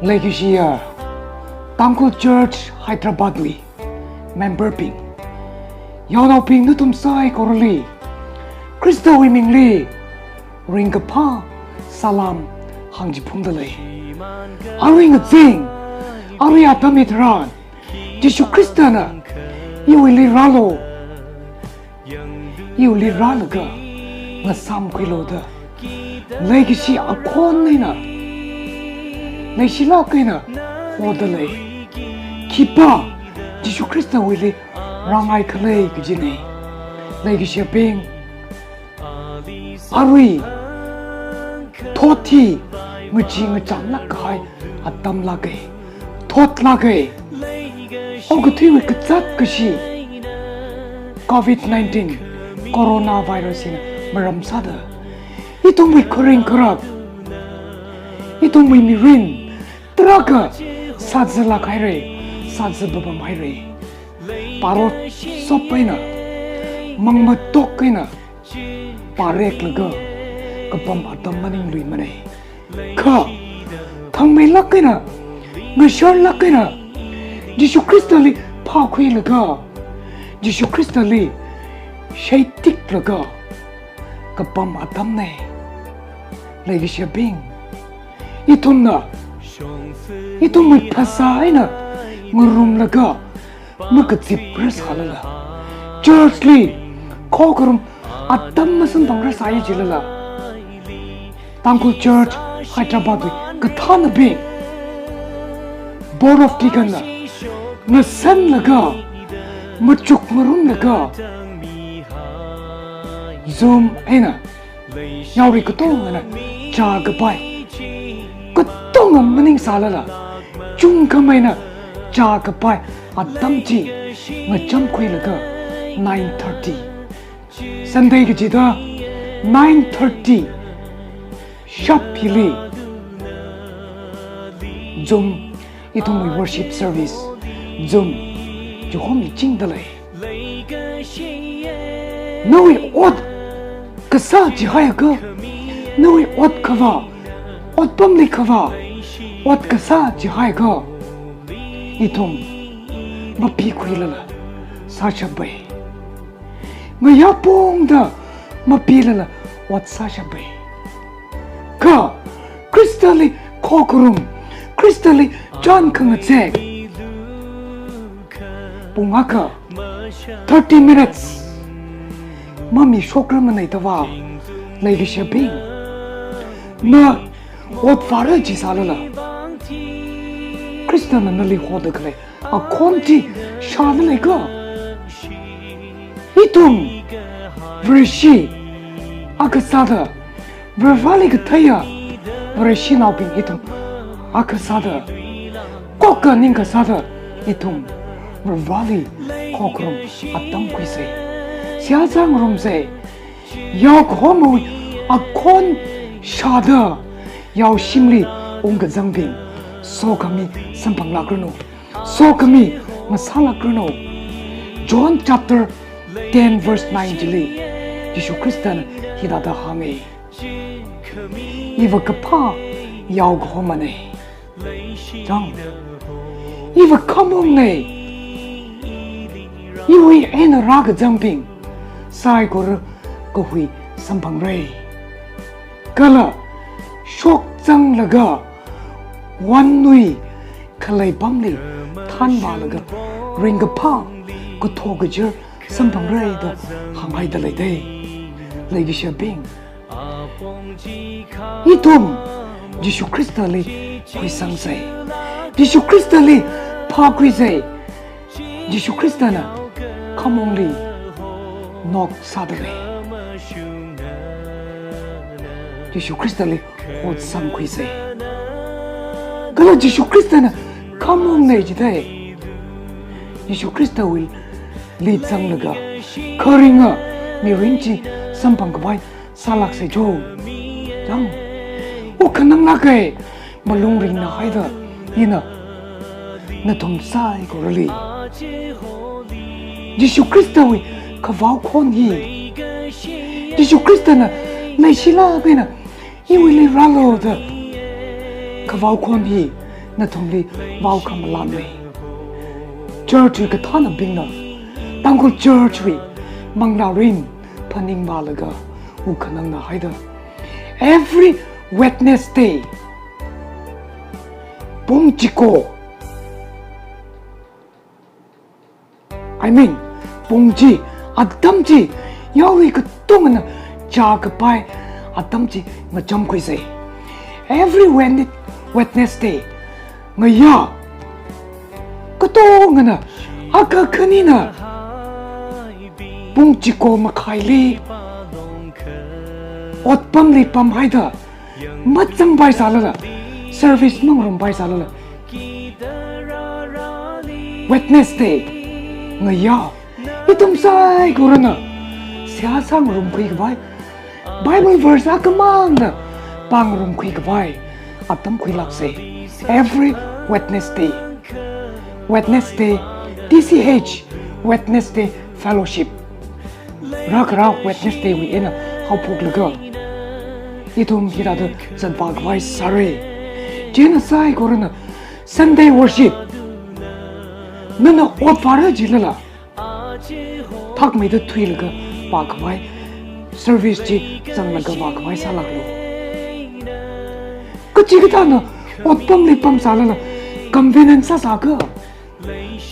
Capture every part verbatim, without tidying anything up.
Leikashiya Tangkhul Church Hyderabad wui member bing, yaonaobing nathum saikorali Khristawui mingli ringkaphā salam hāngchiphungda lei. Arui ngazin, arui atam hitharan, Jishu Khristana iwuili rālu, iwuili rālaga ngasāmkhuilu da leikashi akhon eina, leishilāk eina hoda lei. Khipā Jishu Khristawuili rāngai khala kajina. Leikashibing, arui thot hi ngachee ngachānlāk kahai atam lāka, thot lāka. Okathuiwui kazāt kashi covid nineteen coronavirus hina maram sāda, ithumwui kharing kharak, ithumwui mirin tarākha sāzālāk haira, sāzā papam haira. Paro sop eina, mangmatok eina pareklaga kapam atam maningluimana. Kha thangmeilāk eina, ngasharlāk eina, Jishu Khristali phākhuilaga, Jishu Khristali sheitiklaga kapam atamna. Leikashibing, ithumna, ithumwui phasā eina ngarumlaga makazipra sālala, church li khokharum atam masamphangra sāya jilala, Tangkhul Church Hyderabad wui kathānabing, Board of Deacon na ngasanlaga, machuk ngarumlaga, Zoom eina yaori katongana chākapai, katonga maning sālala, chungkhameina chākapai atam chi ngachamkhuilaga nine thirty, Sunday kachida nine thirty sharp hili Zoom, ithumwui worship service Zoom chihomichingda lei. Nawui ot kasā chihaiakha, nawui ot khavā, otpamli khavā ot kasā chihaiakha, ithum mapikhuilala sāshapa. Ngayā pongda mapilala ot sāshapa. Kha Khristali khokharum, Khristali chān khangazek, pung akha, thirty minutes mamishokra manei tava, leikashibing, na ot vāra chi sālala, Khristana nali hoda khalei akhon chi shāda leika. Ithum Vareshi akha sāda, Varivarali katheiya Vareshinaobing ithum akha sāda, kokka ningkha sāda, ithum Varivarali khokharum atam khuisa. Seihā sāngarumsa. Yaokahomawui akhon shāda yaoshimli ungkazangbing, sokhami samphanglākranu, sokhami ngasālākranu. John chapter ten verse nine chili Jishu Khristana hithāda hānga: Iva kaphā yaokahomana. Chang, iva khamongna. Iwui eina rākazangbing saikora kahui samphangra. Kala shokzanglaga wannui khalei pamli thanvālaga ringkaphā kathok kachir samphangra da hānghaida leida. Leikashibing, ithum Jishu Khristali khuisangsa. Jishu Khristali phākhuisa. Jishu Khristana khamongli nok sāda lei. Jishu Khristali hotsangkhuisa. Kala Jishu Khristana khamongna jida, Jishu Khristawuili zanglaga kharinga mirin chi samphangkhavai sālāksa jo. Chang, okhanang lāka, malung ringnahaida ina nathum saikorali Jishu Khristawui khavao khon hi, Jishu Khristana leishilāk eina iwuili rālu da khavao khon hi nathumli vaokhamalanna. Church wui kathānabingna, Tangkhul Church wui manglārin phaningvālaga wukhanangna haida, every Wednesday, pung chiko, I mean, pung chi, atam chi, yaorui katongana chākapai atam chi ngachamkhuisa. Every Wed-, Wednesday, ngayā katongana, akha khanina, pung chiko makhaili otpamli pamhaida, mazangpai sālala, service mangarumpai sālala, Wednesday ngayā, ithum saikorana seihā sāngarumkhui khavai, Bible verse akhamangna pāngarumkhui khavai atam khuilāksa. Every Wednesday, Wednesday T C H, Wednesday fellowship. Rākhara Wednesday wui eina haophoklaga ithum hithāda zatvā khavai sāra. Chieina saikorana Sunday worship, nana ot vāra jilala, thakmeida thuilaga vākhavai, service chi zanglaga vākhavai sālāklu. Kachikathāna otpamli pam sālala, convenience sāsākha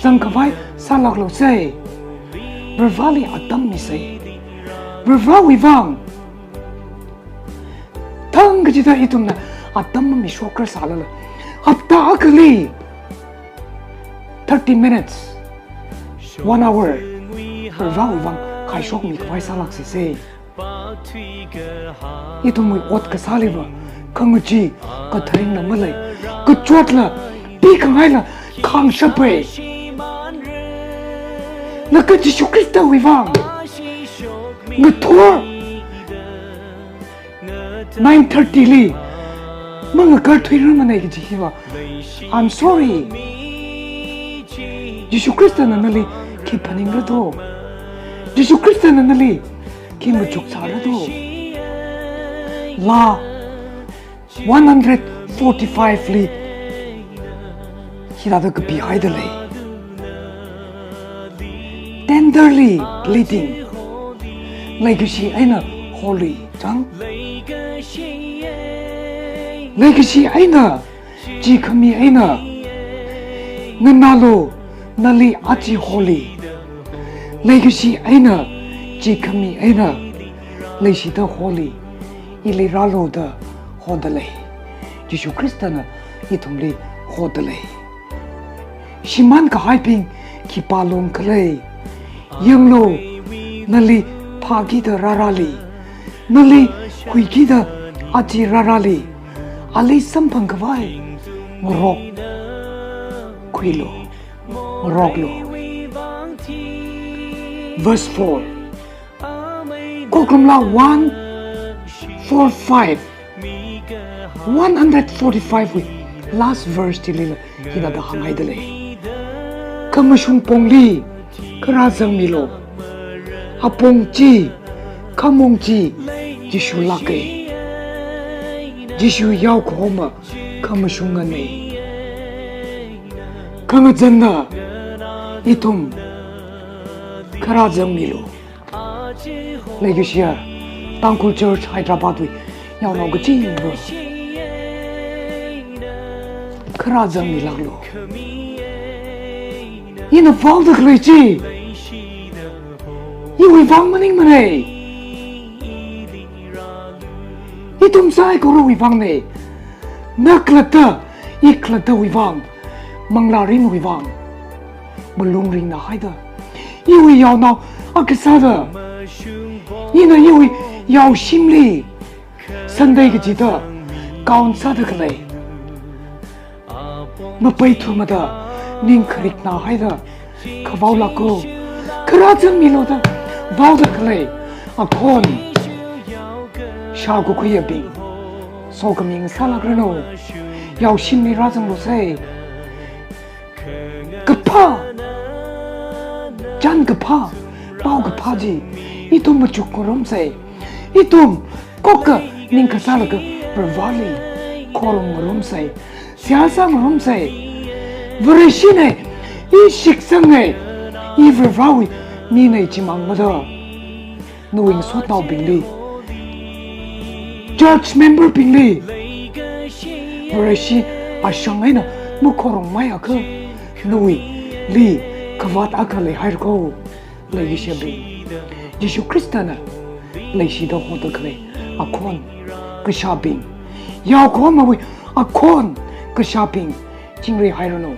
zangkhavai sālāklu sai. Varivarāli atam misa. Varivarāwui vang thangkachida ithumna atam mishokra sālala, hapta akhali thirty minutes, one hour, Varivarāwui vang khaishokmi khavai sālāksisa. Ithumwui ot kasāliva khangachee, katharingla malei, kachotla, pikhangaila khāngshapa. Laga Jishu Khristawui vang ngathor nine thirty li mangakarthuirarmana kaji hiva, I'm sorry. Jishu Khristana nali khi phaningra do? Jishu Khristana nali khi machuk sāra do? Laa one hundred forty-five li hithāda kapihaida lei. Tenderly pleading, leikashi eina holy chang. Leikashi eina, chikhami eina, nganālu, nali aja holy. Leikashi eina, chikhami eina, leishida holy, ili rālu da hoda lei. Jishu Khristana ithumli hoda lei. Shimānkahaibing khipā longkhala? Yanglu, nali phākida rārāli, nali huikida aja rārāli, ali samphang khavai ngarokkhuilu, ngaroklu. Verse four. Khokharum Laa one four five, one hundred forty-five wui last verse chilila hithāda hānghaida lei. Khamashung pongli kharā zangmilu. Apong chi, khamong chi, Jishu lāka. Jishu yaokahoma khamashung ngana. Khangazanna ithum kharā zangmilu. Leikashiya Tangkhul Church Hyderabad wui yaonao kachiva, kharā zangmilāklu. Ina vaoda khalei chi iwui vang maningmana. Ithum saikorawui vangna. Na khalatta, i khalattawui vang, manglārinwui vang malung ringnahaida, iwui yaonao akha sāda, ina iwui yaoshimli Sunday kachida count sāda khalei, mapeithumada, ning khariknahaida, khavao lāka, kharā zangmilu da vaoda khalei akhon shākakhuiyabing, sokhami ngasālākranu. Yaoshimli rāzanglu sai. Kaphā, chānkaphā, paokaphā chi ithum machuk ngarumsa. Ithum koka ning kasālaga Varivarāli khorum ngarumsa. seihā sāngarumsa. Vareshina, i shitsanga, i Varivarāwui mina chimang mada. Nawui ngasotnaobingli, church member bingli, Vareshi ashang eina makhorumai akha, nawuili kavāt akha leihaira ko. Leikashibing, Jishu Khristana leishida hoda khalei akhon kashābing, yaokahomawui akhon kashābing, chingri hairanu.